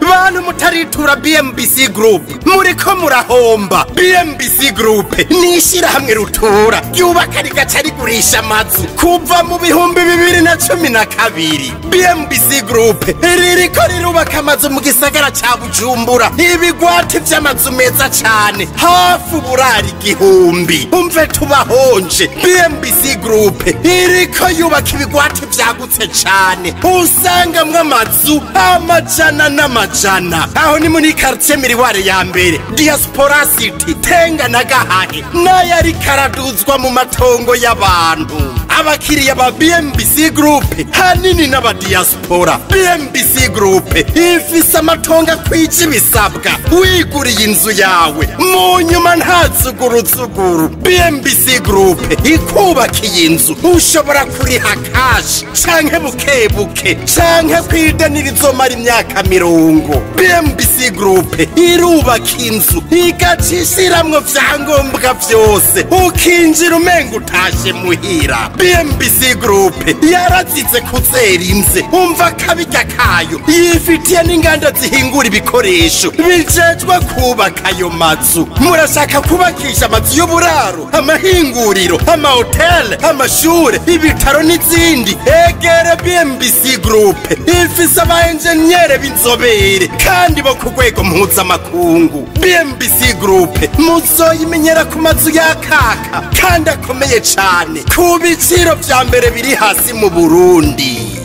Bantu mutaritura BMBC Group muriko murahomba. BMBC Group ni ishyirahamwe rutura ryubaka rigaca rigurisha amazu kuva mu 2012. BMBC Group ririko rirubaka amazu mu gisagara ca Bujumbura, ibigwati vy'amazu meza cane hafi uburari 1000. Umve tubahonje, BMBC Group iriko yubaka ibigwati vyagutse cane usangamwo amazu amajana n'amajana. Aho ni muri quartier Miriware ya mbere, Diaspora City, Tenga na Gahahe, n'ayari karaduzwa mu matongo y'abantu. Abakiriya ba BMBC Group hanini n'abadiaspora. BMBC Group ifise amatongo akwije ibisabwa, wiguriye inzu yawe mu nyuma nta zuguruzuguru. BMBC Group ikubakiye inzu ushobora kuriha cash canke buke buke canke kw'idenira izomara imyaka 30. BMBC Group irubaka inzu igaca ishiramwo vyangombwa vyose, ukinjira umenga utashe muhira. BMBC Group yarazize kuzera inze, umva kabirya kayo, yifitiye n'inganda zihingura ibikoresho bijejwe kubaka ayo mazu. Murashaka kubakisha amazu y'uburaro, amahinguriro, amahoteli, amashure, ibitaro n'izindi? Egere BMBC Group ifise aba enjeniyere b'inzobere kandi bo ku rwego mpuzamakungu. BMBC Group muzoyimenyera ku mazu yakaka kandi akomeye cane ku biciro vya mbere biri hasi mu Burundi.